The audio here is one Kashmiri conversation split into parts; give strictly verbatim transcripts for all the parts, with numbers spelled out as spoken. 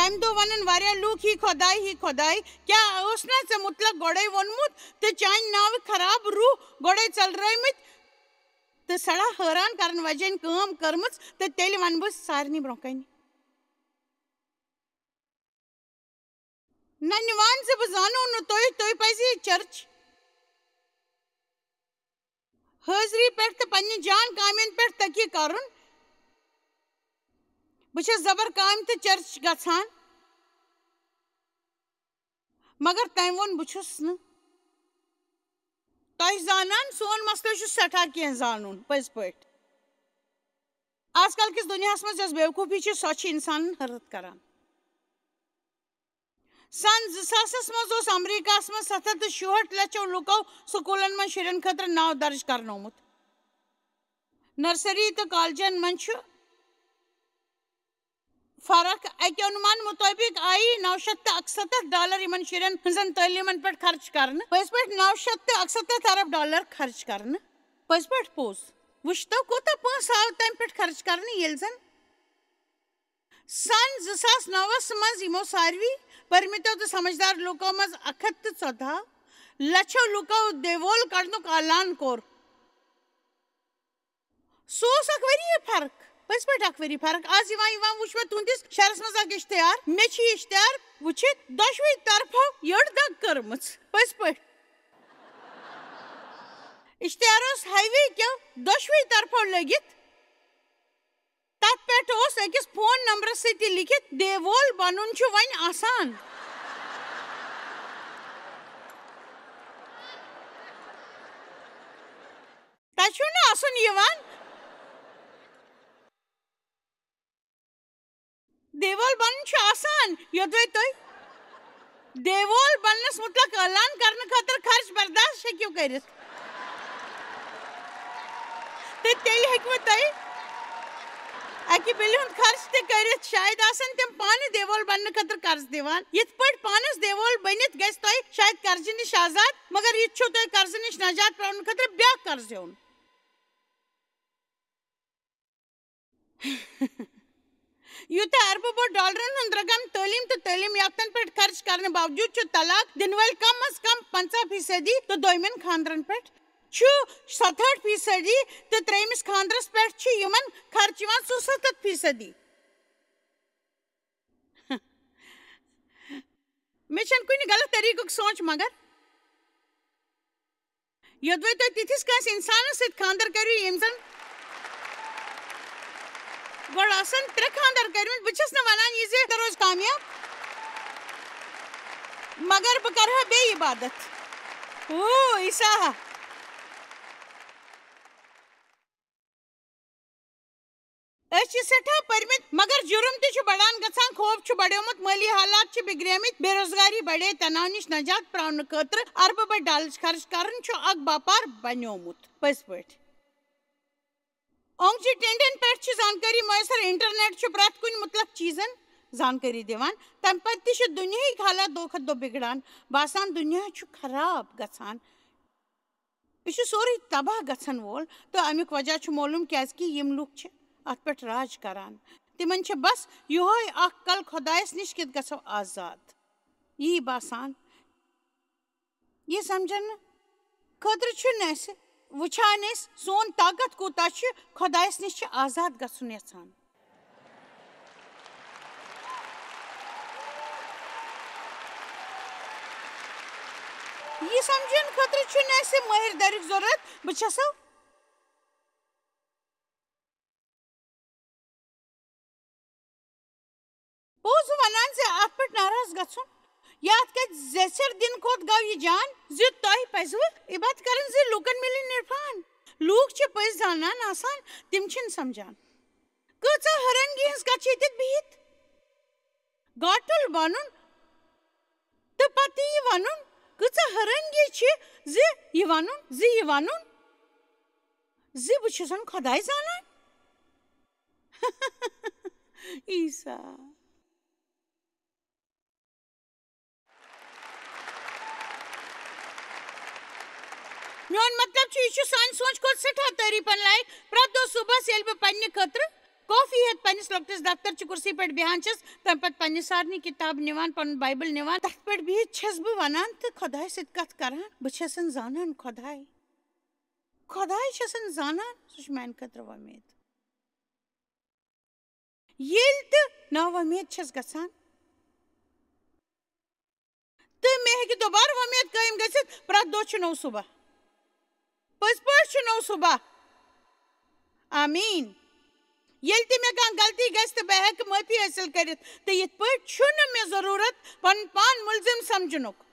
تَمہِ دۄہ وَنَن واریاہ لوٗکھ، "ہی خۄداے، ہی خۄداے، کیٛاہ اوس نہ ژےٚ مُتلق گۄڈَے ووٚنمُت تہٕ چانہِ ناوِ خراب روح گۄڈَے ژٔلرٲومٕتۍ؟" تہٕ سٮ۪ٹھاہ حٲران کَرَن وَجَن کٲم کٔرمٕژ، تہٕ تیٚلہِ وَنہٕ بہٕ سارنٕے برٛونٛہہ کَنہِ۔ نہ نِوان زِ بہٕ زانو نہٕ تُہۍ، تُہۍ پَزِ یہِ چرچ حٲضری پٮ۪ٹھ تہٕ پننہِ جان کامٮ۪ن پٮ۪ٹھ تٔکیہِ کرُن۔ بہٕ چھَس زبر کامہِ تہٕ چرچ گژھان، مگر تٔمۍ ووٚن، "بہٕ چھُس نہٕ تۄہہِ زانان، سون مسلہٕ چھُ سٮ۪ٹھاہ کینٛہہ زانُن، پٔزۍ پٲٹھۍ۔ آز کل کِس دُنیاہَس منٛز یۄس بیوقوٗفی چھِ، سۄ چھِ اِنسانَن حٲرت کران۔" سن زٕ ساسَس منٛز اوس امریکہس منٛز ستھ ہتھ تہٕ شُہٲٹھ لچھو لوٗکو سکوٗلن منٛز شُرٮ۪ن خٲطرٕ ناو درج کرنومُت۔ نرسری تہٕ کالجن منٛز چھُ فرق۔ اَکہِ اونمان مُطٲبِق آیہِ نَو شیٚتھ تہٕ اَکسَتَتھ ڈالر یِمن شُرٮ۪ن ہٕنٛزن تعلیٖمن پٮ۪ٹھ خرچ کرنہٕ۔ پٔزۍ پٲٹھۍ نَو شیٚتھ تہٕ اَکسَتَتھ ارب ڈالر خرچ کرنہٕ۔ پٔزۍ پٲٹھۍ پوٚز۔ وٕچھتو، کوٗتاہ پونٛسہٕ آو تَمہِ پٮ۪ٹھ خرچ کرنہٕ، ییٚلہِ زن سن زٕ ساس نَوَس منٛز یِمو ساروی پٔرمٕتیو تہٕ سمجھدار لوٗکو منٛز اَکھ ہَتھ تہٕ ژۄداہ لچھو لوٗکو دیوول کڑنُک اعلان کوٚر۔ سُہ اوس اکھ ؤری فرق، پٔزۍ پٲٹھۍ اکھ ؤری فرق۔ آز یِوان یِوان وٕچھ مےٚ تُہنٛدِس شہرس منٛز اکھ اشتہار۔ مےٚ چھُ یہِ اشتہار وٕچھِتھ دۄشوٕے طرفو یٔڈ دگ کٔرمٕژ، پٔزۍ پٲٹھۍ۔ اشتہار اوس ہائی وے کیو دۄشوٕے طرفو لٔگِتھ۔ تتھ پٮ۪ٹھ اوس أکِس فون نمبرس سۭتۍ تہِ لیکھِتھ، "دیوول بنُن چھُ وۄنۍ آسان۔" تۄہہِ چھُو نہٕ آسُن یِوان۔ دیوول بنُن چھُ آسان، یوٚدوَے تُہۍ دیوول بننس متعلق اعلان کرنہٕ خٲطرٕ خرچ برداشت ہیٚکِو کٔرِتھ۔ تہٕ تیٚلہِ ہیٚکِوٕ تُہۍ اَکہِ بِلہِ ہُنٛد خرچ تہِ کٔرِتھ۔ شاید آسن تِم پانہٕ دیوول بننہٕ خٲطرٕ قرض دِوان۔ یِتھ پٲٹھۍ پانس دیوول بٔنِتھ گژھِ تۄہہِ شاید قرضہٕ نِش آزاد، مگر یہِ تہِ چھُو تۄہہِ قرضہٕ نِش نجات پراونہٕ خٲطرٕ بیٛاکھ قرض ہیوٚن۔ یوٗتاہ اربہٕ بوٚڑ ڈالرن ہُنٛد رقم تعلیٖم تہٕ تعلیٖم یافتن پٮ۪ٹھ خرچ کرنہٕ باوجوٗد چھُ طلاق دِنہٕ وٲلۍ کم از کم پنٛژاہ فیصدی تہٕ دوٚیمٮ۪ن خانٛدرن پٮ۪ٹھ چھُ ستہٲٹھ فیصدی تہٕ ترٛیٚیمِس خانٛدرس پٮ۪ٹھ چھُ یِمن خرچ یِوان ژُسَتَتھ فیصدی۔ مےٚ چھَنہٕ کُنہِ غلط طریٖقُک سونٛچ، مگر یوٚدوَے تُہۍ تِتھِس کٲنٛسہِ اِنسانَس سۭتۍ خانٛدر کٔرِو، ییٚمۍ زَن گۄڈٕ آسَن ترٛےٚ خانٛدر کٔرمٕتۍ، بہٕ چھَس نہٕ وَنان یہِ زِ تہِ روزِ کامیاب، مگر بہٕ کَرٕ ہا بیٚیہِ عبادت۔ او عیسیٰ! أسۍ چھِ سٮ۪ٹھاہ پٔرمٕتۍ، مگر جُرُم تہِ چھُ بڑان گژھان، خوف چھُ بڑیومُت، مٲلی حالات چھِ بگڑیمٕتۍ، بے روزگاری بڑے، تناو نِش نجات پراونہٕ خٲطرٕ اربہٕ بٔدۍ ڈالر خرچ کرُن چھُ اکھ باپار بنیومُت۔ پٔزۍ پٲٹھۍ۔ اونگجی ٹِنڈین پٮ۪ٹھ چھِ زانکٲری میسر، انٹرنیٹ چھُ پرٛٮ۪تھ کُنہِ مُتلق چیٖزن زانکٲری دِوان، تمہِ پتہٕ تہِ چھِ دُنیہٕکۍ حالات دۄہ کھۄتہٕ دۄہ بگڑان، باسان دُنیا چھُ خراب گژھان۔ یہِ چھُ سورُے تباہ گژھن وول، تہٕ اَمیُک وجہ چھُ معلوم، کیازِ کہِ یِم لُکھ چھِ اَتھ پٮ۪ٹھ راج کران۔ تِمن چھِ بس یِہوے اکھ کل، خۄدایس نِش کِتھ گژھو آزاد۔ یی باسان، یہِ سمجھنہٕ خٲطرٕ چھُنہٕ اَسہِ وٕچھان أسۍ سون طاقت کوٗتاہ چھُ، خۄدایس نِش چھِ آزاد گژھُن یژھان۔ یہِ سمجھن خٲطرٕ چھُنہٕ اَسہِ مٲہِر دٔرِک ضروٗرت۔ بہٕ چھَسو پوٚز ونان زِ اتھ پٮ۪ٹھ ناراض گژھُن یا اتھ کتھِ زیچھر دِنہٕ کھۄتہٕ گوٚو یہِ جان زِ تۄہہِ پزِوٕ عبادت کرٕنۍ زِ لوٗکن مِلہِ عرفان۔ لوٗکھ چھِ پٔزۍ زانان آسان، تِم چھِنہٕ سمجھان۔ کۭژاہ حٲرانگی ہٕنٛز کتھ چھِ ییٚتٮ۪تھ بِہِتھ؟ گاٹُل بنُن تہٕ پتہٕ یہِ ونُن، کۭژاہ حٲرانگی چھِ زِ یہِ ونُن، زِ یہِ ونُن زِ بہٕ چھُسن خۄداے زانان۔ عیسیٰ۔ میون مطلب چھُ، یہِ چھُ سانہِ سونچ کھۄتہٕ سٮ۪ٹھاہ تعریٖفن لایق۔ پرٛٮ۪تھ دۄہ صُبحس ییٚلہِ بہٕ پننہِ خٲطرٕ کافی ہیٚتھ پننِس لۄکٹِس دفتر چہِ کُرسی پٮ۪ٹھ بیٚہان چھَس، تَمہِ پتہٕ پننہِ سارنٕے کِتاب نِوان، پنُن بایبل نِوان، تَتھ پٮ۪ٹھ بِہِتھ چھَس بہٕ وَنان تہٕ خۄدایَس سۭتۍ کَتھ کَران۔ بہٕ چھَسَن زانان خۄداے۔ خۄداے چھَسَن زانان، سُہ چھُ میٛانہِ خٲطرٕ وۄمید۔ ییٚلہِ تہِ ناوۄمید چھَس گژھان، تہٕ مےٚ ہیٚکہِ دوبارٕ وۄمید قٲیِم گٔژھِتھ، پرٛٮ۪تھ دۄہ چھُ نوٚو صُبح۔ پٔزۍ پٲٹھۍ چھُ نوٚو صُبح۔ آمیٖن۔ ییٚلہِ تہِ مےٚ کانٛہہ غلطی گژھِ تہٕ بہٕ ہیٚکہٕ معٲفی حٲصِل کٔرِتھ، تہٕ یِتھ پٲٹھۍ چھُنہٕ مےٚ ضروٗرت پنُن پان مُلزِم سمجھنُک۔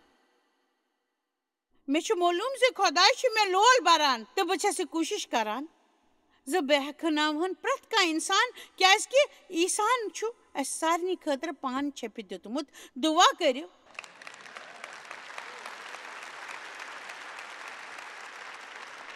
مےٚ چھُ معلوٗم زِ خۄداے چھُ مےٚ لول بَران تہٕ بہٕ چھَس یہِ کوٗشِش کَران زِ بہٕ ہٮ۪کہٕ ناوہَن پرٛٮ۪تھ کانٛہہ اِنسان، کیٛازِکہِ عیسیٰ ہَن چھُ اَسہِ سارنٕے خٲطرٕ پان چھٔپِتھ دیُتمُت۔ دُعا کٔرِو۔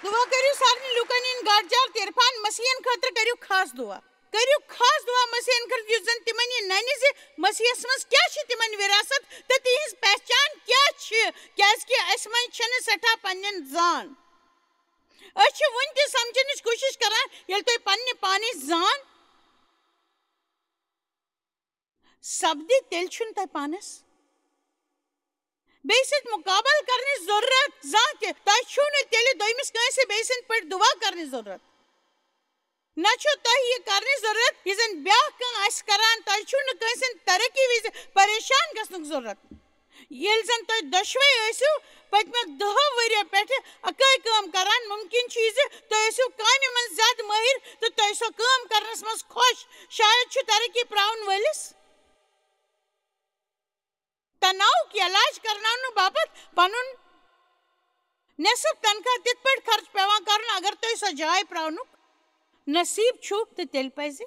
دُعا کٔرِو سارنٕے لوٗکَن ہِنٛدۍ گاڈجال تہٕ عرفان مسیحَن خٲطرٕ کٔرِو خاص دُعا۔ کٔرِو خاص دُعا مسیحَن خٲطرٕ، یُس زَن تِمَن یہِ نَنہِ زِ مسیحَس منٛز کیٛاہ چھِ تِمَن وراثت تہٕ تِہِنٛز پہچان کیٛاہ چھِ، کیٛازِکہِ اَسہِ منٛز چھَنہٕ سٮ۪ٹھاہ پنٛنٮ۪ن زان۔ أسۍ چھِ وُنہِ تہِ سمجھنٕچ کوٗشِش کران، ییٚلہِ تُہۍ پننہِ پانٕچ زان سپدِ، تیٚلہِ چھُنہٕ تۄہہِ پانس بیٚیہِ سۭتۍ مُقابلہٕ کرنٕچ ضروٗرت زانٛہہ تہِ۔ تۄہہِ چھُو نہٕ تیٚلہِ دوٚیمِس کٲنٛسہِ بیٚیہِ سٕنٛدِ پٲٹھۍ دُعا کرنٕچ ضروٗرت۔ نہ چھُ تۄہہِ یہِ کرنٕچ ضروٗرت، یہِ زن بیٛاکھ کانٛہہ آسہِ کران۔ تۄہہِ چھُو نہٕ کٲنٛسہِ ہٕنٛدِ ترقی وِزِ پریشان گژھنُک ضروٗرت۔ ییٚلہِ زن تُہۍ دۄشوے ٲسِو پٔتمٮ۪و دَہو ؤرۍیو پٮ۪ٹھٕ اَکٲے کٲم کران، مُمکِن چھُ یہِ زِ تُہۍ ٲسِو کامہِ منٛز زیادٕ مٲہِر تہٕ تُہۍ ٲسِو کٲم کرنس منٛز خۄش۔ شاید چھُ ترقی پراوَن وٲلِس تناوُک علاج کرناونہٕ باپتھ پنُن نٮ۪صٕف تنخواہ تِتھ پٲٹھۍ خرٕچ پٮ۪وان کرُن، اگر تُہۍ سۄ جاے پراونُک نصیٖب چھُ، تہٕ تیٚلہِ پزِ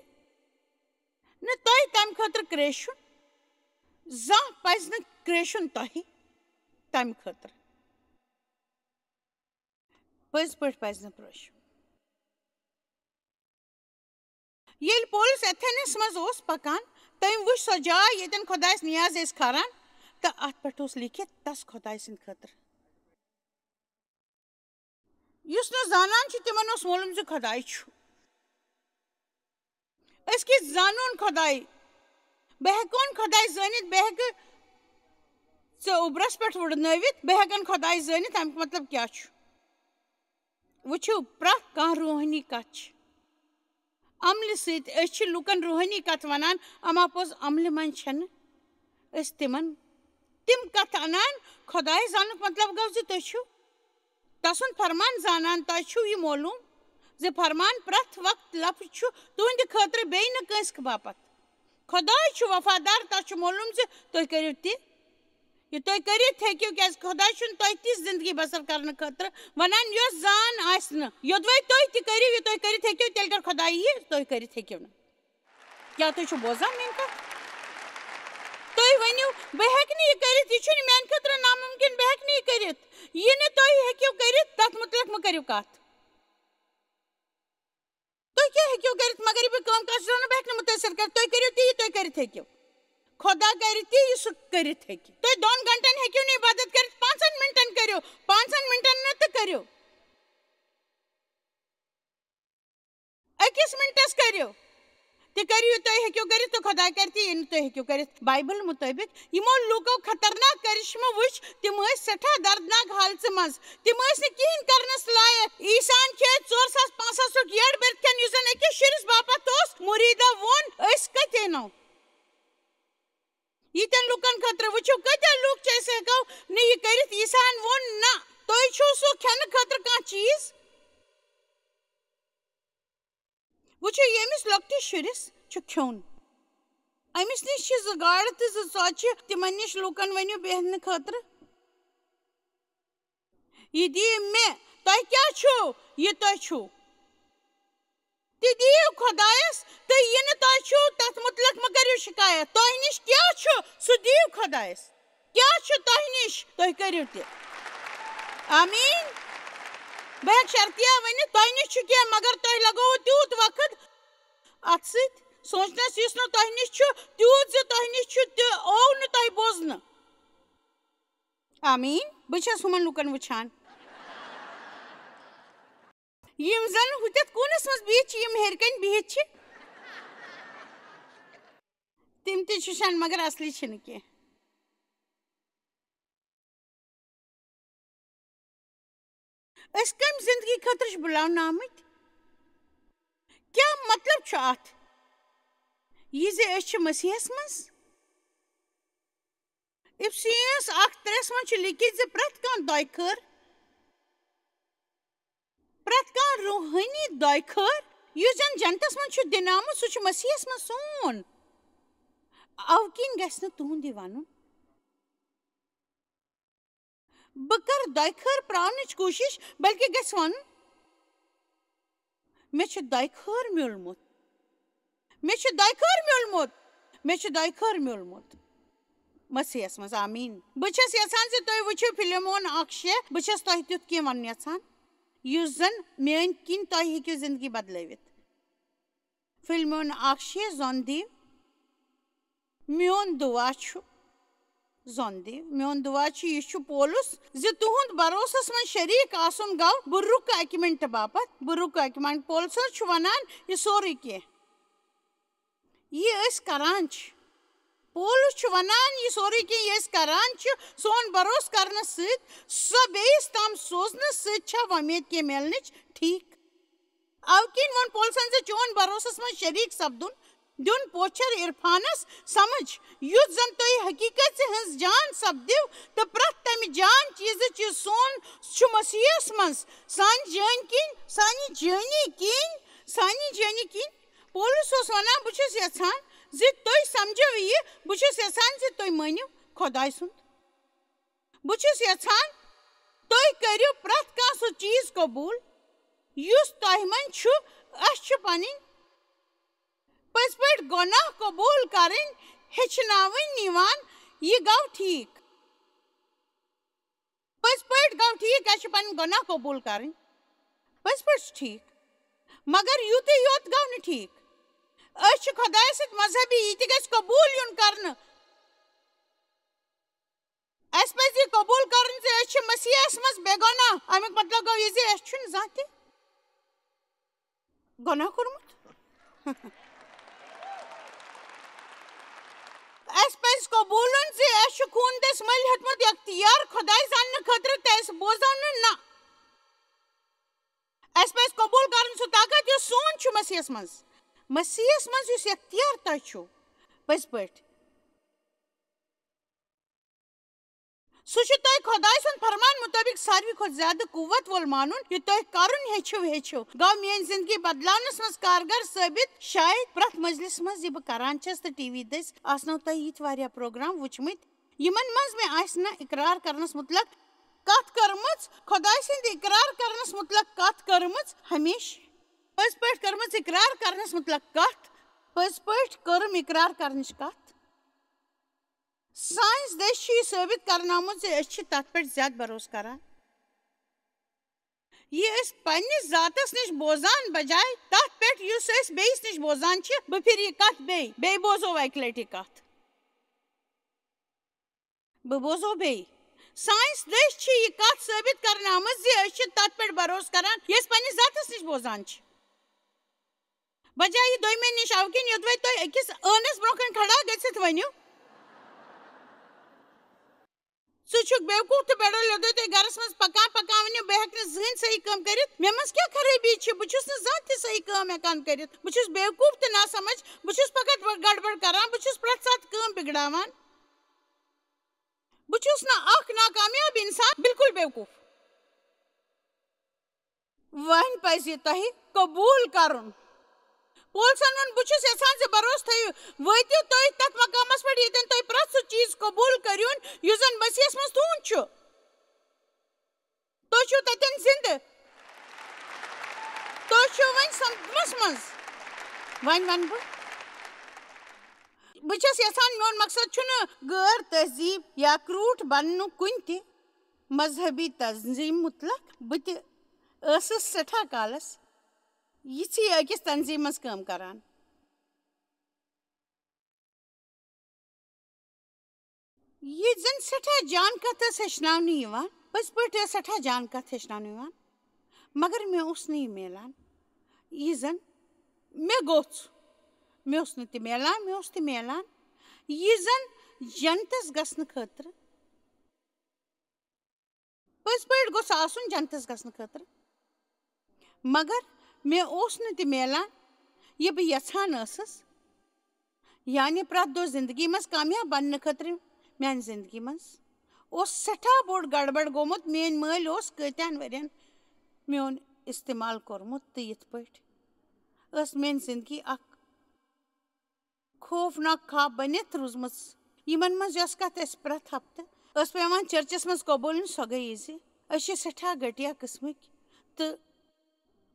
نہٕ تۄہہِ تمہِ خٲطرٕ کرٛیشُن۔ زانٛہہ پزِ نہٕ کرٛیشُن تۄہہِ تمہِ خٲطرٕ۔ پٔزۍ پٲٹھۍ پزِ نہٕ کرٛیشُن۔ ییٚلہِ پولس ایتھنس منٛز اوس پکان، تٔمۍ وُچھ سۄ جاے ییٚتٮ۪ن خۄدایس نیاز ٲسۍ کھاران، تہٕ اتھ پٮ۪ٹھ اوس لیکھِتھ، تس خۄدایہِ سٕنٛدِ خٲطرٕ۔ یُس نہٕ زانان چھُ، تِمن اوس معلوم زِ خۄداے چھُ۔ أسۍ کِتھ زانون خۄداے؟ بہٕ ہٮ۪کون خۄداے زٲنِتھ، بہٕ ہٮ۪کہٕ ژٕ اوٚبرس پٮ۪ٹھ وُڑنٲوِتھ، بہٕ ہٮ۪کن خۄداے زٲنِتھ، امیُک مطلب کیٛاہ چھُ؟ وٕچھِو، پرٛٮ۪تھ کانٛہہ روحٲنی کتھ چھِ عملہِ سۭتۍ۔ أسۍ چھِ لُکن روحٲنی کتھ ونان، اما پوٚز عملہِ منٛز چھنہٕ أسۍ تِمن تِم کتھٕ انان۔ خۄداے زانُک مطلب گوٚو زِ تُہۍ چھِو تسُنٛد فرمان زانان۔ تۄہہِ چھُو یہِ معلوم زِ فرمان پرٛٮ۪تھ وقت لفظ چھُ تُہنٛدِ خٲطرٕ، بیٚیہِ نہٕ کٲنٛسہِ باپتھ۔ خۄداے چھُ وفادار، تۄہہِ چھُ معلوم زِ تُہۍ کٔرِو تہِ یہِ تُہۍ کٔرِتھ ہیٚکِو، کیٛازِ خۄداے چھُنہٕ تۄہہِ تِژھ زندگی بسر کرنہٕ خٲطرٕ ونان، یۄس زان آسہِ نہٕ۔ یوٚدوَے تُہۍ تہِ کٔرِو یہِ تُہۍ کٔرِتھ ہیٚکِو، تیٚلہِ کر خۄداے یہِ تُہۍ کٔرِتھ ہیٚکِو نہٕ۔ کیٛاہ تُہۍ چھِو بوزان میٛٲنۍ کَتھ؟ تُہۍ ؤنِو، بہٕ ہیٚکہٕ نہٕ یہِ کٔرِتھ، یہِ چھُنہٕ میٛانہِ خٲطرٕ نامُمکِن، بہٕ ہیٚکہٕ نہٕ یہِ کٔرِتھ۔ یہِ نہٕ تُہۍ ہیٚکِو کٔرِتھ، تَتھ مُتعلِق مہٕ کٔرِو کَتھ۔ تُہۍ کیٛاہ ہیٚکِو کٔرِتھ، مگر یہِ بہٕ کٲم کَتھ چھُس وَنان، بہٕ ہیٚکہٕ نہٕ مُتٲثِر کٔرِتھ۔ تُہۍ کٔرِو تہِ یہِ تُہۍ کٔرِتھ ہیٚکِو۔ خۄدا کَرِ تہِ یہِ سُہ کٔرِتھ ہیٚکہِ۔ تُہۍ دۄن گھنٹَن ہیٚکِو نہٕ عبادت کٔرِتھ، پانٛژَن مِنٹَن کٔرِو، پانٛژَن مِنٹَن نہٕ تہٕ کٔرِو۔ أکِس مِنٹَس کٔرِو۔ تہِ کٔرِو یہِ تُہۍ ہیٚکِو کٔرِتھ تہٕ خۄداے کَرِ تہِ یہِ نہٕ تُہۍ ہیٚکِو کٔرِتھ۔ بایبل مُطٲبِق یِمو لوٗکو خطرناک کرشمہٕ وٕچھ، تِم ٲسۍ سٮ۪ٹھاہ دردناک حالژٕ منٛز۔ تِم ٲسۍ نہٕ کِہیٖنۍ کرنَس لایق۔ عیسیٰ ہَن کھیٚے ژور ساس پانٛژھ ہَتھ سُک یٔڈ بٔرِتھ کھٮ۪ن، یُس زَن أکِس شُرِس باپتھ اوس۔ مُریٖدو ووٚن، "أسۍ کَتہِ اَنو ییٖتٮ۪ن لُکَن خٲطرٕ؟" وٕچھِو، کۭتیٛاہ لُکھ چھِ، أسۍ ہٮ۪کو نہٕ یہِ کٔرِتھ۔ عیسیٰ ہَن ووٚن، "نہ، تُہۍ چھِو سُہ کھٮ۪نہٕ خٲطرٕ کانٛہہ چیٖز۔" وٕچھِو، ییٚمِس لۄکٹِس شُرِس چھُ کھیوٚن، أمِس نِش چھِ زٕ گاڈٕ تہٕ زٕ ژۄچہِ، تِمَن نِش لُکَن ؤنِو بیٚہنہٕ خٲطرٕ، "یہِ دِیِو مےٚ، تۄہہِ کیٛاہ چھُو، یہِ تۄہہِ چھُو، تہِ دِیِو خۄدایَس، تہٕ یہِ نہٕ تۄہہِ چھُو، تَتھ مُتعلِق مہٕ کٔرِو شِکایت، تۄہہِ نِش کیٛاہ چھُ، سُہ دِیِو خۄدایَس۔" کیٛاہ چھُ تۄہہِ نِش؟ تُہۍ کٔرِو تہِ۔ آمیٖن۔ بہٕ ہٮ۪کہٕ شرطیہ ؤنِتھ، تۄہہِ نِش چھُ کینٛہہ، مگر تۄہہِ لگووُ تیوٗت وقت اَتھ سۭتۍ سونٛچنَس، یُس نہٕ تۄہہِ نِش چھُ، تیوٗت زِ تۄہہِ نِش چھُ، تہِ آو نہٕ تۄہہِ بوزنہٕ۔ آمیٖن۔ بہٕ چھَس ہُمَن لُکَن وٕچھان۔ یِم زَن ہُتٮ۪تھ کوٗنَس منٛز بِہِتھ چھِ، یِم ہیٚرِ کَنۍ بِہِتھ چھِ، تِم تہِ چھِ شٮ۪ن، مگر اصلی چھِنہٕ کینٛہہ۔ أسۍ کَمہِ زندگی خٲطرٕ چھِ بُلاونہٕ آمٕتۍ؟ کیٛاہ مطلب چھُ اَتھ، یہِ زِ أسۍ چھِ مسیحس منٛز؟ افسیس اکھ ترٛےٚ منٛز چھُ لیکھِتھ زِ پرٛٮ۪تھ کانٛہہ دۄیہِ خٲر، پرٛٮ۪تھ کانٛہہ روحٲنی دۄیہِ خٲر، یُس زَن جنتس منٛز چھُ دِنہٕ آمُت، سُہ چھُ مسیحس منٛز سون۔ اَوٕ کِنۍ گژھِ نہٕ تُہُنٛد یہِ وَنُن، بہٕ کَرٕ دۄیہِ خٲر پرٛاونٕچ کوٗشِش، بلکہِ گژھِ وَنُن، مےٚ چھُ دۄیہِ خٲر میوٗلمُت۔ مےٚ چھُ دۄیہِ خٲر میوٗلمُت۔ مےٚ چھُ دۄیہِ خٲر میوٗلمُت۔ مسیحس منٛز۔ آمیٖن۔ بہٕ چھَس یَژھان زِ تُہۍ وٕچھِو فِلمون اکھ شےٚ۔ بہٕ چھَس تۄہہِ تیُتھ کینٛہہ وَنُن یَژھان، یُس زَن میٛٲنۍ کِنۍ تۄہہِ ہیٚکِو زِندگی بدلٲوِتھ۔ فِلمون اکھ شےٚ، زۄن دِیِو۔ میون دُعا چھُ، زۄن دِیِو۔ میون دُعا چھُ، یہِ چھُ پولُس زِ تُہُنٛد بروسس منٛز شریٖک آسُن گوٚو، بہٕ رُکہٕ اَکہِ مِنٹہٕ باپتھ، بہٕ رُکہٕ اَکہِ مِنٹہٕ۔ پولسس چھُ وَنان، یہِ سورُے کینٛہہ، یہِ أسۍ کران چھِ۔ پولس چھُ وَنان، یہِ سورُے کینٛہہ، یہِ أسۍ کران چھِ، سون بروسہٕ کرنہٕ سۭتۍ، سۄ بیٚیِس تام سوزنہٕ سۭتۍ چھا وۄمید کینٛہہ میلنٕچ؟ ٹھیٖک۔ اَوٕ کِنۍ ووٚن پولسن زِ چون بروسس منٛز شریٖک سپدُن، دیُن پوچھر عرفانس سمجھ، یُتھ زن تُہۍ حقیٖقژِ ہٕنٛز جان سپدِو تہٕ پرٛٮ۪تھ تمہِ جان چیٖزٕچ یُس سون چھُ مسیحس منٛز سانہِ جٲنۍ کِنۍ، سانہِ جٲنی کِنۍ، سانہِ جٲنی کِنۍ۔ پولس اوس ونان، بہٕ چھُس یژھان زِ تُہۍ سمجھو یہِ، بہٕ چھُس یژھان زِ تُہۍ مٲنِو خۄداے سُنٛد۔ بہٕ چھُس یژھان تُہۍ کٔرِو پرٛٮ۪تھ کانٛہہ سُہ چیٖز قبوٗل یُس تۄہہِ منٛز چھُ۔ اَسہِ چھُ پنٕنۍ پٔزۍ پٲٹھۍ گۄناہ قبوٗل کرٕنۍ ہیٚچھناوٕنۍ یِوان۔ یہِ گوٚو ٹھیٖک۔ پٔزۍ پٲٹھۍ گوٚو ٹھیٖک، اَسہِ چھِ پنٕنۍ گۄناہ قبوٗل کرٕنۍ۔ پٔزۍ پٲٹھۍ چھُ ٹھیٖک۔ مگر یُتُے یوت گوٚو نہٕ ٹھیٖک۔ أسۍ چھِ خۄدایَس سۭتۍ مذہبی، یہِ تہِ گژھِ قبوٗل یُن کرنہٕ۔ اَسہِ پَزِ یہِ قبوٗل کَرُن زِ أسۍ چھِ مسیحَس منٛز بے گۄناہ۔ اَمیُک مطلب گوٚو یہِ زِ اَسہِ چھُنہٕ زانٛہہ تہِ گۄناہ کوٚرمُت۔ اَسہِ پَزِ قبوٗلُن زِ اَسہِ چھُ خوٗن دٔسۍ مٔلۍ ہیوٚتمُت اختیار خۄداے زاننہٕ خٲطرٕ، تہٕ اَسہِ بوزو نہٕ نہ۔ اَسہِ پَزِ قبوٗل کَرُن سُہ طاقت یُس سون چھُ مسیحَس منٛز۔ مسیحَس منٛز یُس اختیار تۄہہِ چھُو، پٔزۍ پٲٹھۍ۔ سُہ چھُ تۄہہِ خۄداے سُنٛد فرمان مُطٲبِق ساروی کھۄتہٕ زیادٕ قوت وول مانُن، یہِ تۄہہِ کرُن ہیٚچھِو، ہیٚچھِو۔ گوٚو میٛٲنۍ زِندگی بدلاونَس منٛز کارگر ثٲبِت۔ شاید پرٛٮ۪تھ مجلِس منٛز یہِ بہٕ کران چھَس تہٕ ٹی وی دٔسۍ آسنو تۄہہِ یِتھۍ واریاہ پروگرام وٕچھمٕتۍ، یِمن منٛز مےٚ آسہِ نہٕ اقرار کرنَس مُتلق کتھ کٔرمٕژ، خۄداے سٕنٛدِ اقرار کرنَس مُتلق کتھ کٔرمٕژ ہمیشہِ۔ پٔزۍ پٲٹھۍ کٔرمٕژ اقرار کرنَس مُتلق کتھ، پٔزۍ پٲٹھۍ کٔرٕم اقرار کرنٕچ کتھ۔ ساینس دٔسۍ چھُ یہِ ثٲبت کرنہٕ آمُت زِ أسۍ چھِ تتھ پٮ۪ٹھ زیادٕ بھروسہٕ کران، یہِ أسۍ پننِس ذاتس نِش بوزان بجایہِ تتھ پٮ۪ٹھ یُس أسۍ بیٚیِس نِش بوزان چھِ۔ بہٕ پھِرٕ یہِ کتھ بیٚیہِ، بیٚیہِ بوزو اکہِ لٹہِ یہِ کتھ۔ بہٕ بوزو بیٚیہِ۔ ساینس دٔسۍ چھِ یہِ کتھ ثٲبت کرنہٕ آمٕژ زِ أسۍ چھِ تتھ پٮ۪ٹھ بھروسہٕ کران، یہِ أسۍ پننِس ذاتس نِش بوزان چھِ۔ بجایہِ دوٚیمہِ نِش، اَوٕ کِنۍ یوٚدوَے تُہۍ أکِس ٲنَس برٛونٛہہ کَنہِ کھڑا گٔژھِتھ ؤنِو، "ژٕ چھُکھ بیوقوٗف تہٕ بے عقل، یوٚدوَے تُہۍ گَرَس منٛز پَکان پَکان ؤنِو، بہٕ ہٮ۪کہٕ نہٕ زٕہٕنۍ صحیح کٲم کٔرِتھ، مےٚ منٛز کیٛاہ خرٲبی چھِ، بہٕ چھُس نہٕ زانٛہہ تہِ صحیح کٲم ہٮ۪کان کٔرِتھ، بہٕ چھُس بیوقوٗف تہٕ ناسمجھ، بہٕ چھُس فقط گڑبڑ کران، بہٕ چھُس پرٛٮ۪تھ ساتہٕ کٲم بِگڑاوان، بہٕ چھُس نہٕ اکھ ناکامیاب اِنسان، بالکل بیوقوٗف۔" وۄنۍ پزِ تۄہہِ قبول کرُن۔ پولسن ووٚن، "بہٕ چھُس یژھان زِ بروسہٕ تھٲیِو، وٲتِو تُہۍ تتھ مقامس پٮ۪ٹھ ییٚتٮ۪ن تُہۍ پرٛٮ۪تھ سُہ چیٖز قبول کٔرِوُن یُس زن مسیحس منٛز تُہُنٛد چھُ۔ تُہۍ چھِو تتٮ۪ن زِندٕ۔ تُہۍ چھِو وۄنۍ صدمس منٛز۔" وۄنۍ ونہٕ بہٕ، بہٕ چھَس یژھان، میون مقصد چھُنہٕ غٲر تہذیٖب یا کرٛوٗٹھ بننُک کُنہِ تہِ مذہبی تنظیٖم مُتلق۔ بہٕ تہِ ٲسٕس سٮ۪ٹھاہ کالس یِژھٕے أکِس تنظیٖمس کٲم کران، ییٚتہِ زن سٮ۪ٹھاہ جان کتھ ٲس ہیٚچھناونہٕ یِوان، پٔزۍ پٲٹھۍ ٲس سٮ۪ٹھاہ جان کتھ ہیٚچھناونہٕ یِوان، مگر مےٚ اوس نہٕ یہِ میلان، یہِ زن مےٚ گوٚژھ۔ مےٚ اوس نہٕ تہِ میلان، مےٚ اوس تہِ میلان، یہِ زن جنتس گژھنہٕ خٲطرٕ، پٔزۍ پٲٹھۍ گوٚژھ آسُن جنتس گژھنہٕ خٲطرٕ، مگر مےٚ اوس نہٕ تہِ میلان یہِ بہٕ یژھان ٲسٕس۔ یعنی پرٛٮ۪تھ دۄہ زندگی منٛز کامیاب بننہٕ خٲطرٕ میانہِ زندگی منٛز اوس سٮ۪ٹھاہ بوٚڑ گڑبڑ گوٚمُت۔ میٲنۍ مٲلۍ اوس کۭتیاہن ؤرین میون استعمال کوٚرمُت، تہٕ یِتھ پٲٹھۍ ٲس میٲنۍ زندگی اکھ خوفناک خواب بٔنِتھ روٗزمٕژ۔ یِمن منٛز یۄس کتھ اَسہِ پرٛٮ۪تھ ہفتہٕ ٲس پٮ۪وان چرچس منٛز قبوٗلٕنۍ، سۄ گٔے یہِ زِ أسۍ چھِ سٮ۪ٹھاہ گھٹیا قٕسمٕکۍ تہٕ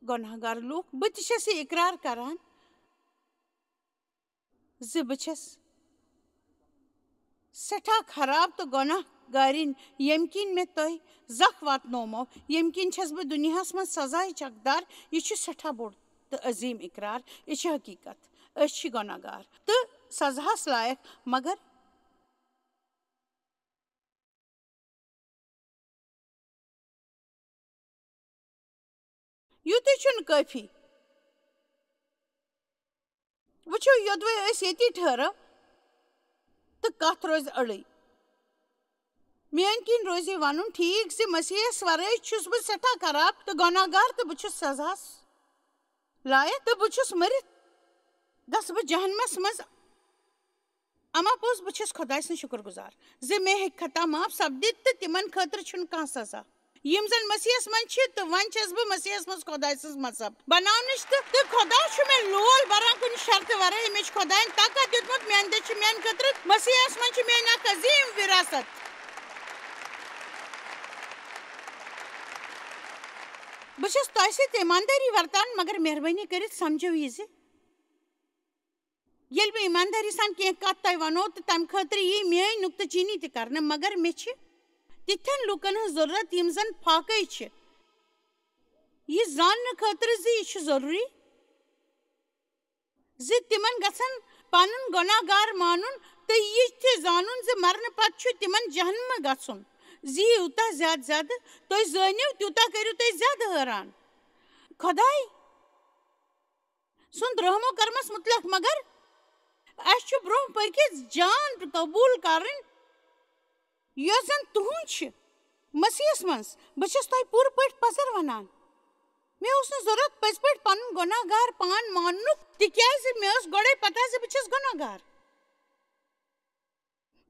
گۄناہ گار لوٗکھ۔ بہٕ تہِ چھَس یہِ اقرار کران زِ بہٕ چھَس سٮ۪ٹھاہ خراب تہٕ گۄناہ گارِنۍ، ییٚمہِ کِنۍ مےٚ تۄہہِ زکھ واتنومو، ییٚمہِ کِنۍ چھَس بہٕ دُنیاہَس منٛز سزاے چکدار۔ یہِ چھُ سٮ۪ٹھاہ بوٚڑ تہٕ عظیٖم اقرار۔ یہِ چھِ حقیٖقت۔ أسۍ چھِ گۄناہ گار تہٕ سزاہَس لایق، مگر یُتُے چھُنہٕ کٲفی۔ وٕچھِو، یوٚدوَے أسۍ ییٚتی ٹھٔہرو تہٕ کَتھ روزِ أڑٕے۔ میٛانہِ کِنۍ روزِ یہِ وَنُن ٹھیٖک زِ مسیحس ورٲے چھُس بہٕ سٮ۪ٹھاہ خراب تہٕ گۄناہ گار، تہٕ بہٕ چھُس سزاہَس لایق، تہٕ بہٕ چھُس مٔرِتھ گژھٕ بہٕ جہنمس منٛز۔ اما پوٚز، بہٕ چھَس خۄداے سٕنٛز شُکر گُزار زِ مےٚ ہیٚکہِ خطا معاف سپدِتھ تہٕ تِمن خٲطرٕ چھُنہٕ کانٛہہ سزا، یِم زن مسیحس منٛز چھِ، تہٕ وۄنۍ چھَس بہٕ مسیحس منٛز خۄداے سٕنٛز مذہب بناونٕچ، تہٕ، تہٕ خۄدا چھُ مےٚ لول بران کُنہِ شرطہٕ ورٲے۔ مےٚ چھُ خۄدایَن طاقت دیُتمُت، میٛانہِ دٔسۍ چھِ میٛانہِ خٲطرٕ مسیحس منٛز چھِ میٛٲنۍ اکھ عظیٖم وراثت۔ بہٕ چھَس تۄہہِ سۭتۍ ایماندٲری ورتان، مگر مہربٲنی کٔرِتھ سمجھو یہِ زِ ییٚلہِ بہٕ ایماندٲری سان کینٛہہ کتھ تۄہہِ ونو تہٕ تمہِ خٲطرٕ یی میٲنۍ نُکتہٕ چینی تہِ کرنہٕ، مگر مےٚ چھِ تِتھٮ۪ن لوٗکن ہٕنٛز ضروٗرت یِم زن فاقے چھِ، یہِ زاننہٕ خٲطرٕ زِ یہِ چھُ ضروٗری زِ تِمن گژھن پنُن گۄناہ گار مانُن تہٕ یہِ تہِ زانُن زِ مرنہٕ پتہٕ چھُ تِمن جہنمہٕ گژھُن۔ زِ یوٗتاہ زیادٕ زیادٕ تُہۍ زٲنِو، تیوٗتاہ کٔرِو تُہۍ زیادٕ حٲران۔ خۄداے سُنٛد رحم و کرمس مُتعلق، مگر اَسہِ چھُ برٛونٛہہ پٔکِتھ جان قبوٗل کرٕنۍ، یۄس زن تُہُنٛد چھِ مسیحس منٛز۔ بہٕ چھَس تۄہہِ پوٗرٕ پٲٹھۍ پزر ونان۔ مےٚ اوس نہٕ ضروٗرت پٔزۍ پٲٹھۍ پنُن گۄناہ گار پان ماننُک، تِکیازِ مےٚ ٲس گۄڈے پتہ زِ بہٕ چھَس گۄناہ گار۔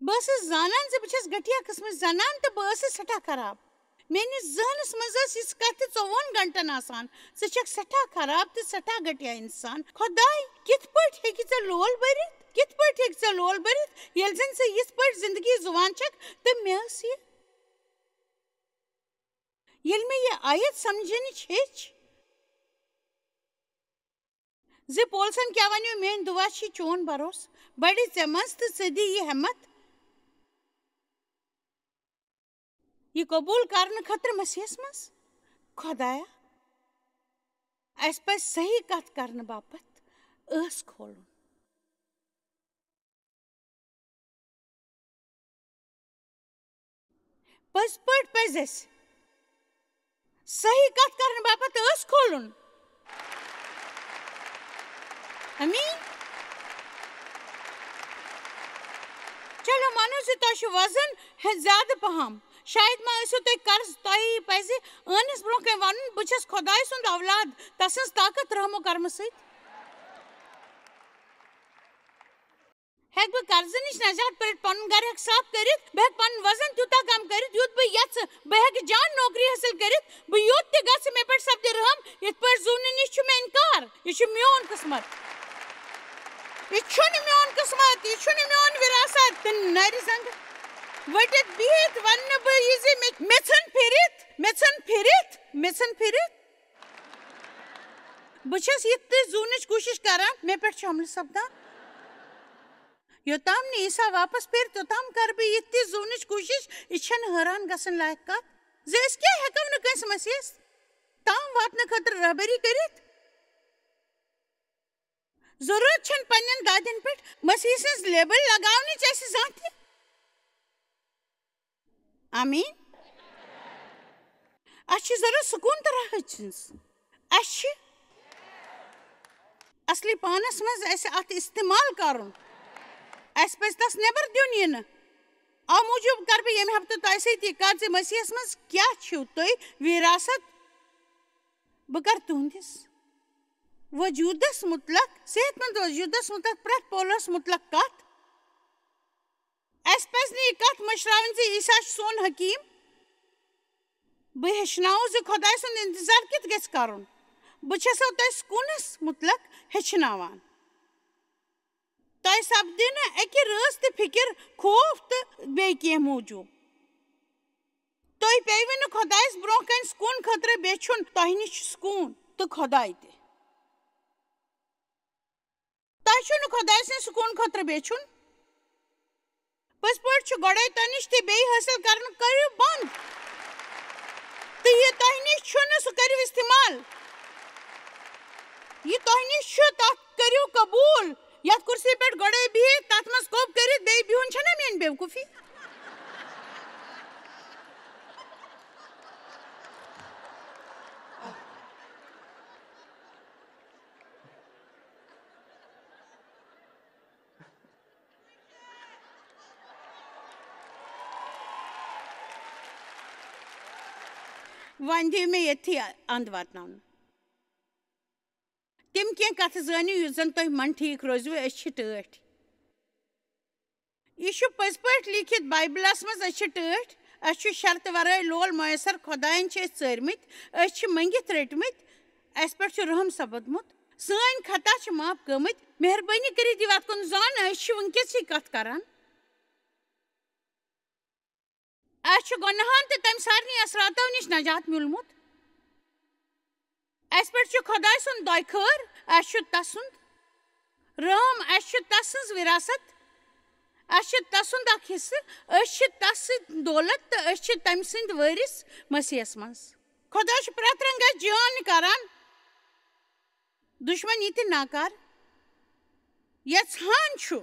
بہٕ ٲسٕس زانان زِ بہٕ چھَس گٹیا قٕسمٕچ زنان تہٕ بہٕ ٲسٕس سٮ۪ٹھاہ خراب۔ میٲنِس ذہنس منٛز ٲس یِژھ کتھِ ژوٚوُہن گھنٹن آسان، "ژٕ چھَکھ سٮ۪ٹھاہ خراب تہٕ سٮ۪ٹھاہ گٹیا انسان۔ خۄداے کِتھ پٲٹھۍ ہیٚکہِ ژےٚ لول بٔرِتھ؟ کِتھ پٲٹھۍ ہیٚکہِ ژےٚ لول بٔرِتھ، ییٚلہِ زن ژٕ یِتھ پٲٹھۍ زندگی زُوان چھَکھ؟" تہٕ مےٚ ٲس یہِ، ییٚلہِ مےٚ یہِ آیت سمجھنٕچ ہیٚچھ، زِ پولسن کیٛاہ ونیو، "میٲنۍ دُعا چھِ چون بھروسہٕ، بڑِ ژےٚ منٛز تہٕ ژٕ دِ یہِ ہٮ۪متھ یہِ قبوٗل کرنہٕ خٲطرٕ مسیحس منٛز۔" خۄدایا، اَسہِ پزِ صحیح کتھ کرنہٕ باپتھ ٲس کھولُن۔ پٔزۍ پٲٹھۍ پزِ اَسہِ صحیح کتھ کرنہٕ باپتھ ٲس کھولُن۔ امین۔ چلو، مانو زِ تۄہہِ چھُ وزن ہیٚتھ زیادٕ پہم۔ شاید ما ٲسِو تُہۍ قرض، تۄہہِ پزِ ٲنِس برونٛہہ کنہِ ونُن، "بہٕ چھَس خۄداے سُنٛد اولاد، تسٕنٛز طاقت رحم و کرمہٕ سۭتۍ ہیٚکہٕ بہٕ قرضہٕ نِش نجات پٔرِتھ، پنُن گرٕ ہیٚکہٕ صاف کٔرِتھ، بہٕ ہیٚکہٕ پنُن وزن تیوٗتاہ کم کٔرِتھ، یُتھ بہٕ یژھٕ، بہٕ ہیٚکہٕ جان نوکری حٲصِل کٔرِتھ، بہٕ یوٚت تہِ گژھٕ، مےٚ پٮ۪ٹھ سپدِ رحم، یِتھ پٲٹھۍ زُونہٕ نِش چھُ مےٚ انکار۔ یہِ چھُ میون قٕسمت۔ یہِ چھُنہٕ میون قٕسمت، یہِ چھُنہٕ میون وراثت۔" تہٕ نرِ زنٛگہٕ ؤٹِتھ بِہِتھ وننہٕ بہٕ یہِ زِ مےٚ، مےٚ ژھٕن پھِرِتھ، مےٚ ژھٕن پھِرِتھ، مےٚ ژھٕن پھِرِتھ۔ بہٕ چھَس یِتھ تہِ زُونٕچ کوٗشِش کران، مےٚ پٮ۪ٹھ چھُ حملہٕ سپدان۔ یوٚتام نہٕ عیسیٰ واپس پھِرِ، توٚتام کرٕ بہٕ یِتھ تہِ زُونٕچ کوٗشِش۔ یہِ چھَنہٕ حٲران گژھن لایق کتھ زِ أسۍ کیٛاہ ہٮ۪کو نہٕ کٲنٛسہِ مسیحس تام واتنہٕ خٲطرٕ رہبری کٔرِتھ؟ ضروٗرت چھَنہٕ پننٮ۪ن دادٮ۪ن پٮ۪ٹھ مسیح سٕنٛز لیبل لگاونٕچ اَسہِ زانٛہہ تہِ۔ آمین۔ اَسہِ چھِ ضروٗرت سکوٗن تہٕ راحت سٕنٛز۔ اَسہِ چھِ اصلی پانس منٛز اَسہِ اَتھ استعمال کرُن۔ اَسہِ پَزِ تَس نٮ۪بر دیُن یِنہٕ۔ اَمہِ موٗجوٗب کَرٕ بہٕ ییٚمہِ ہفتہٕ تۄہہِ سۭتۍ یہِ کَتھ زِ مسیحَس منٛز کیٛاہ چھِو تُہۍ وراثت۔ بہٕ کَرٕ تُہٕنٛدِس وجوٗدَس مُتلق، صحت مند وجوٗدَس مُتلق، پرٛٮ۪تھ پولَس مُتلق کَتھ۔ اَسہِ پَزِ نہٕ یہِ کَتھ مٔشراوٕنۍ زِ عیسیٰ چھُ سون حکیٖم۔ بہٕ ہیٚچھناوٕ زِ خۄداے سُنٛد اِنتظار کِتھ گژھِ کَرُن۔ بہٕ چھَسو تۄہہِ سکوٗنَس مُتلق ہیٚچھناوان۔ تۄہہِ سپدِ نہٕ اَکہِ رٲژ تہِ فِکِر، خوف تہٕ بیٚیہِ کینٛہہ موٗجوٗب۔ تۄہہِ پیٚیہِ نہٕ خۄدایَس برٛونٛہہ کَنہِ سکوٗن خٲطرٕ بیچھُن، تۄہہِ نِش چھُ سکوٗن تہٕ خۄداے تہِ۔ تۄہہِ چھُو نہٕ خۄداے سٕنٛدِ سکوٗن خٲطرٕ بیچھُن۔ پٔزۍ پٲٹھۍ چھُ گۄڈَے تۄہہِ نِش تہِ بیٚیہِ حٲصِل کَرُن، کٔرِو بنٛد۔ تہٕ یہِ تۄہہِ نِش چھُنہٕ، سُہ کٔرِو استعمال۔ یہِ تۄہہِ نِش چھُ، تَتھ کٔرِو قبوٗل۔ یَتھ کُرسی پٮ۪ٹھ گۄڈَے بِہِتھ، تَتھ منٛز کوٚب کٔرِتھ بیٚیہِ بِہُن، چھَنا میٛٲنۍ بیوقوٗفی؟ وۄنۍ دِیِو مےٚ ییٚتھی اَنٛد واتناونہٕ۔ تِم کینٛہہ کَتھٕ زٲنِو، یُتھ زَن تۄہہِ من ٹھیٖک روزِوٕ، أسۍ چھِ ٹٲٹھۍ۔ یہِ چھُ پٔزۍ پٲٹھۍ لیٖکھِتھ بایبلَس منٛز، أسۍ چھِ ٹٲٹھۍ، اَسہِ چھُ شرطہٕ وَرٲے لول میسر، خۄدایَن چھِ أسۍ ژٲرمٕتۍ، أسۍ چھِ مٔنٛگِتھ رٔٹمٕتۍ، اَسہِ پٮ۪ٹھ چھُ رحم سپدمُت، سٲنۍ خطا چھِ معاف گٔمٕتۍ۔ مہربٲنی کٔرِتھ دِیِو اَتھ کُن ظۄن، أسۍ چھِ وٕنکیٚسٕے کَتھ کَران۔ اَسہِ چھُ گۄناہَن تہٕ تَمہِ سارنٕے اثراتو نِش نجات میوٗلمُت۔ اَسہِ پٮ۪ٹھ چھُ خۄداے سُنٛد دۄیہِ خٲر، اَسہِ چھُ تَسُنٛد رحم، اَسہِ چھُ تَسٕنٛز وراثت، اَسہِ چھُ تَسُنٛد اکھ حصہٕ، أسۍ چھِ تَس سٕنٛدۍ دولت تہٕ أسۍ چھِ تَمہِ سٕنٛدۍ وٲرِث مسیحَس منٛز۔ خۄداے چھُ پرٛٮ۪تھ رنٛگس جان کران۔ دُشمن یہِ تہِ ناکار یژھان چھُ،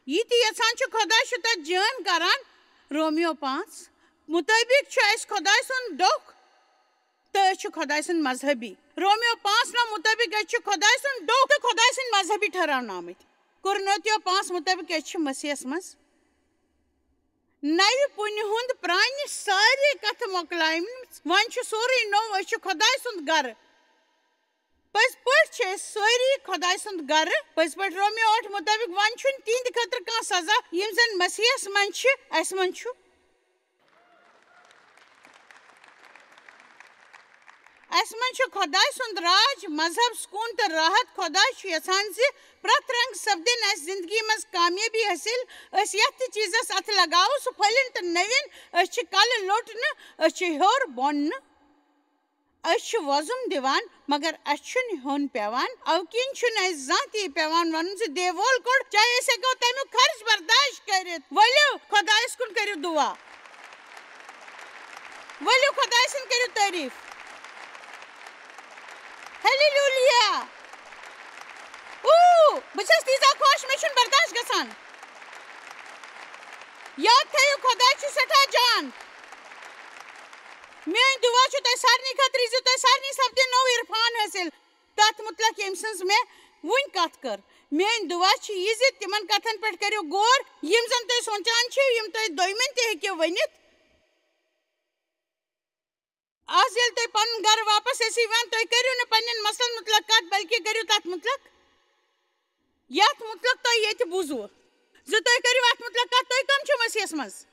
یہِ تہِ یژھان چھُ، خۄداے چھُ تتھ جٲن کران۔ رومیو پانٛژھ مُطٲبِق چھُ اَسہِ خۄداے سُنٛد ڈوٚکھ تہٕ أسۍ چھِ خۄداے سٕنٛدۍ مذہبی۔ رومیو پانٛژھ نو مُطٲبِق أسۍ چھِ خۄداے سُنٛد ڈوٚکھ تہٕ خۄداے سٕنٛدۍ مذہبی ٹھہراونہٕ آمٕتۍ۔ کورنتھیو پانٛژھ مُطٲبِق أسۍ چھِ مسیحس منٛز نَوِ پُنہِ ہُنٛد، پرٛانہِ سارے کتھٕ مۄکلایمژٕ، وۄنۍ چھُ سورُے نوٚو، أسۍ چھِ خۄداے سُنٛد گرٕ۔ پٔزۍ پٲٹھۍ چھِ أسۍ سٲری خۄداے سُنٛد گرٕ۔ پٔزۍ پٲٹھۍ رومیو ٲٹھ مُطٲبِق وۄنۍ چھُنہٕ تِہنٛدِ خٲطرٕ کانٛہہ سزا، یِم زن مسیحس منٛز چھِ، اَسہِ منٛز چھُ۔ اَسہِ منٛز چھُ خۄداے سُنٛد راج، مذہب، سکوٗن تہٕ راحت۔ خۄداے چھُ یژھان زِ پرٛٮ۪تھ رنٛگ سپدِن اَسہِ زندگی منٛز کامیٲبی حٲصِل۔ أسۍ یَتھ تہِ چیٖزس اَتھٕ لگاوو، سُہ پھٔلِن تہٕ نٔوِن۔ أسۍ چھِ کلہٕ لوٚٹ نہٕ، أسۍ چھِ ہیوٚر بۄن نہٕ۔ أسۍ چھِ وۄزُم دِوان، مگر اَسہِ چھُنہٕ ہیوٚن پٮ۪وان۔ اَوٕ کِنۍ چھُنہٕ اَسہِ زانٛہہ تہِ یہِ پٮ۪وان وَنُن زِ دیوول کوٚڑ، چاہے أسۍ ہٮ۪کو تَمیُک خرچ برداشت کٔرِتھ۔ ؤلِو، خۄدایَس کُن کٔرِو دُعا۔ ؤلِو، خۄدایہِ سٕنٛدۍ کٔرِو تعریٖف۔ ہلیلوٗیا۔ اوٗ، بہٕ چھَس تیٖژاہ خۄش، مےٚ چھُنہٕ برداشت گژھان۔ یاد تھٲیِو، خۄداے چھُ سٮ۪ٹھاہ جان۔ میٲنۍ دُعا چھِ تۄہہِ سارنٕے خٲطرٕ زِ تۄہہِ سارنٕے سپدِ نوٚو عرفان حٲصِل۔ تَتھ مُتعلِق ییٚمہِ سٕنٛز مےٚ وُنۍ کَتھ کٔر۔ میٲنۍ دُعا چھِ یہِ زِ تِمن کَتھن پٮ۪ٹھ کٔرِو غور، یِم زَن تُہۍ سونٛچان چھِو، یِم تُہۍ دوٚیمٮ۪ن تہِ ہیٚکِو ؤنِتھ۔ آز ییٚلہِ تُہۍ پَنُن گَرٕ واپَس ٲسِو یِوان، تُہۍ کٔرِو نہٕ پنٛنٮ۪ن مسلن مُتعلِق کَتھ، بلکہِ کٔرِو تَتھ مُتعلِق، یَتھ مُتعلِق تۄہہِ ییٚتہِ بوٗزوٕ زِ تُہۍ کٔرِو اَتھ مُتعلِق کَتھ، تُہۍ کَم چھِو مسیحَس منٛز۔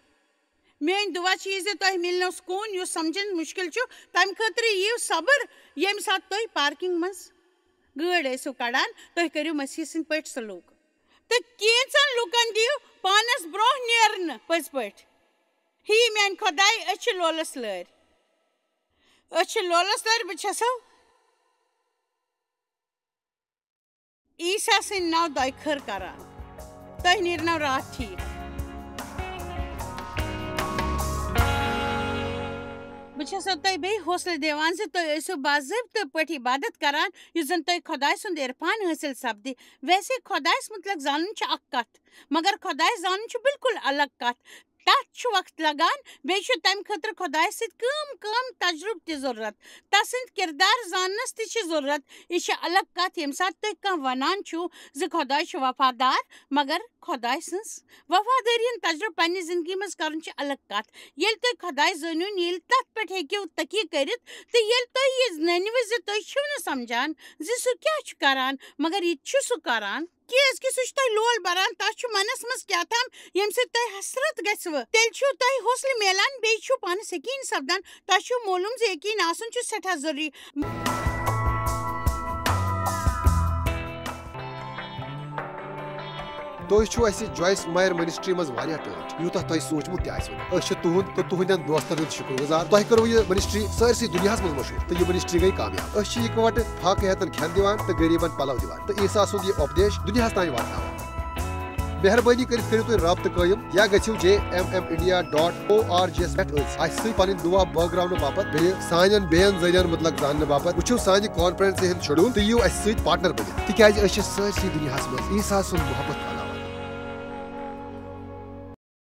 میٲنۍ دُعا چھِ یہِ زِ تۄہہِ مِلنو سکوٗن، یُس سَمجھُن مُشکِل چھُ، تَمہِ خٲطرٕ یِیِو صبر، ییٚمہِ ساتہٕ تُہۍ پارکِنٛگ منٛز گٲڑۍ ٲسِو کَڑان، تُہۍ کٔرِو مسیح سٕنٛدۍ پٲٹھۍ سلوٗک۔ تہٕ کینٛژن لوٗکن دِیِو پانَس برٛونٛہہ نیرنہٕ۔ پٔزۍ پٲٹھۍ، ہے میٛانہِ خۄدایہِ، أسۍ چھِ لولس لٲرۍ۔ أسۍ چھِ لولس لٲرۍ، بہٕ چھَسو عیسیٰ سٕنٛدۍ ناو دۄیہِ خٲر کران۔ تۄہہِ نیرنو راتھ ٹھیٖک۔ بہٕ چھَسو تۄہہِ بیٚیہِ حوصلہٕ دِوان زِ تُہۍ ٲسِو باضٲبطہٕ پٲٹھۍ عبادت کران، یُتھ زَن تۄہہِ خۄداے سُنٛد عرفان حٲصِل سپدِ۔ ویسے خۄدایَس مُتعلِق زانُن چھِ اَکھ کَتھ، مگر خۄدایَس زانُن چھُ بالکل الگ کَتھ۔ تَتھ چھُ وقت لگان، بیٚیہِ چھُ تَمہِ خٲطرٕ خۄدایہِ سۭتۍ کٲم کٲم تجرُبہٕ تہِ ضروٗرت، تَسٕنٛدۍ کِردار زاننَس تہِ چھِ ضروٗرت۔ یہِ چھِ الگ کَتھ، ییٚمہِ ساتہٕ تُہۍ کانٛہہ وَنان چھِو زِ خۄداے چھُ وفادار، مگر خۄداے سٕنٛز وفادٲری ہُنٛد تجرُبہٕ پننہِ زندگی منٛز کرُن چھِ الگ کتھ۔ ییٚلہِ تُہۍ خۄداے زٲنِو، ییٚلہِ تتھ پٮ۪ٹھ ہیٚکِو تقی کٔرِتھ، تہٕ ییٚلہِ تُہۍ یہِ زٲنِو زِ تُہۍ چھِو نہٕ سمجھان زِ سُہ کیٛاہ چھُ کران، مگر یہِ تہِ چھُ سُہ کران، کیٛازِ کہِ سُہ چھُ تۄہہِ لول بران، تۄہہِ چھُ منس منٛز کیٛاہ تام، ییٚمہِ سۭتۍ تۄہہِ حسرت گژھِوٕ، تیٚلہِ چھُو تۄہہِ حوصلہٕ میلان، بیٚیہِ چھُو پانس یقین سپدان، تۄہہِ چھُو معلوم زِ یقین آسُن چھُ سٮ۪ٹھاہ ضروٗری۔ تُہۍ چھِو اَسہِ جویس مایر منسٹری منٛز واریاہ ٹٲٹھۍ، یوٗتاہ تۄہہِ سوٗنٛچمُت تہِ آسِوٕ نہٕ۔ أسۍ چھِ تُہُنٛد تہٕ تُہٕنٛدٮ۪ن دوستن ہُنٛد شُکر گُزار۔ تۄہہِ کٔروٕ یہِ منسٹری سٲرسٕے دُنیاہَس منٛز مشہوٗر، تہٕ یہِ منسٹری گٔے کامیاب۔ أسۍ چھِ یِکوَٹہٕ فاقہٕ ہیتن کھٮ۪ن دِوان تہٕ غریٖبن پلو دِوان، تہٕ عیسیٰ سُنٛد یہِ اُپدیش دُنیاہَس تام واتناوان۔ مہربٲنی کٔرِتھ کٔرِو تُہۍ رابطہٕ قٲیِم یا گٔژھِو J M M India dot O R G یَس پٮ۪ٹھ أسۍ اَسہِ سۭتۍ پنٕنۍ دُعا بٲگراونہٕ باپتھ، بیٚیہِ سانٮ۪ن بیٚین ذٔریعن مُتلق زاننہٕ باپتھ۔ وٕچھِو سانہِ کانفرنس ہُنٛد شیڈول تہٕ یِیِو اَسہِ سۭتۍ پارٹنر بٔنِتھ، تِکیازِ أسۍ چھِ سٲرسٕے دُنیاہَس منٛز عیسیٰ سُنٛد محبت پھٔہلاوان۔